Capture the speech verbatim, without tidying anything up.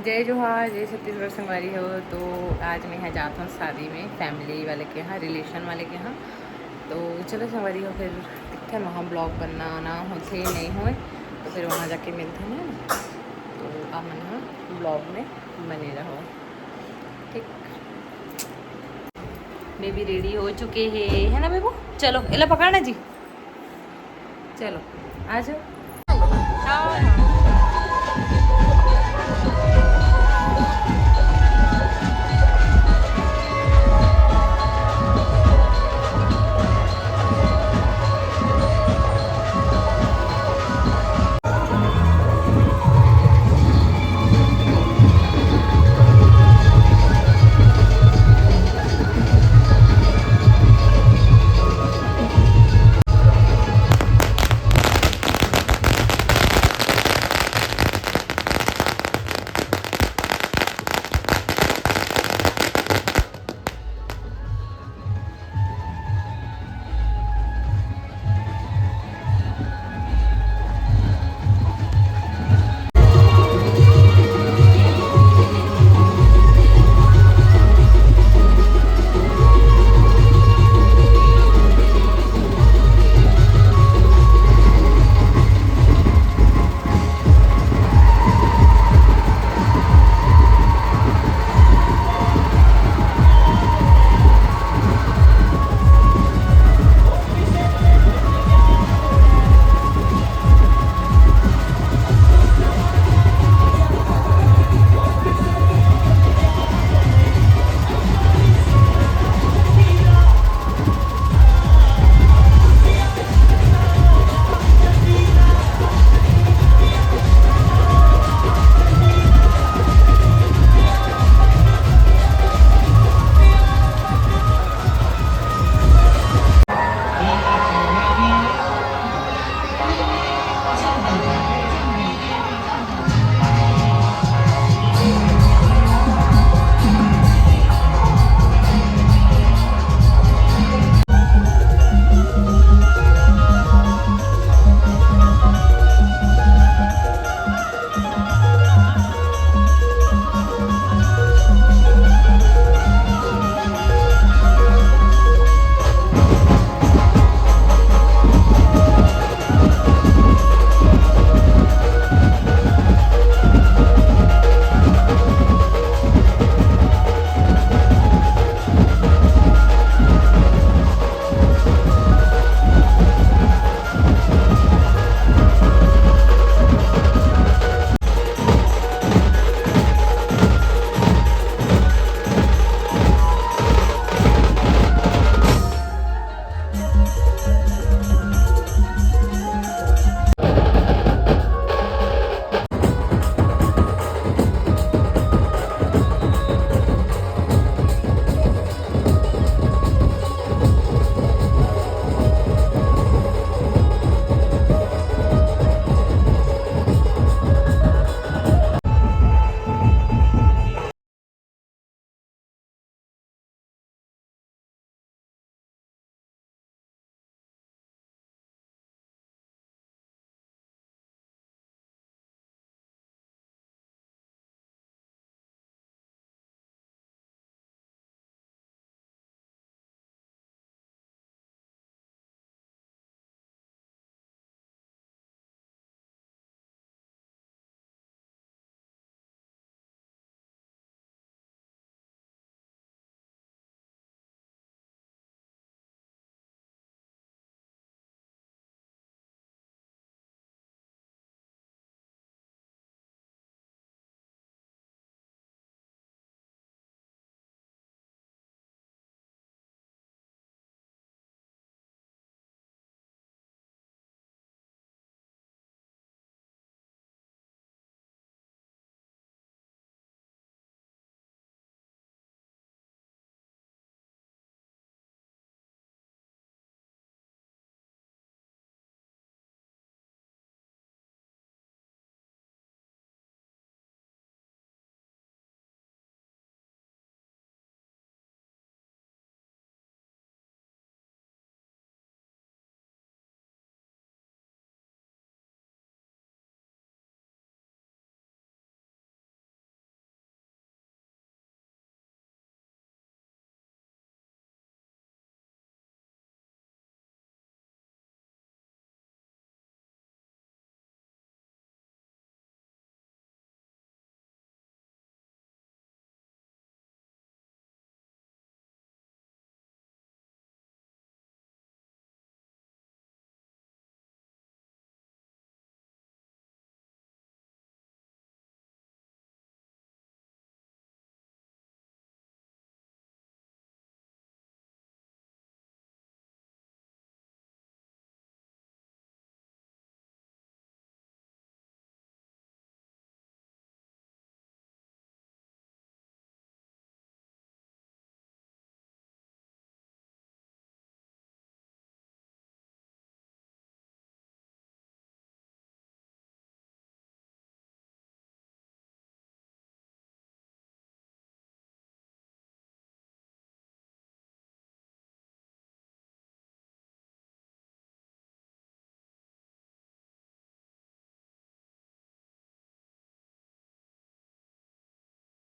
जय जोहार, जय छत्तीसगढ़ संगवारी हो। तो आज मैं यहाँ जात हूँ शादी में, फैमिली वाले के यहाँ, रिलेशन वाले के यहाँ। तो चलो संगवारी हो, फिर देखते हैं वहाँ ब्लॉग बनना ना होथे नहीं होए, तो फिर वहाँ जाके मिलते हैं। तो आप मन ह ब्लॉग में बने रहो, ठीक। बेबी रेडी हो चुके हैं, है ना बेबू? चलो एला पकड़ना जी, चलो आ जाओ।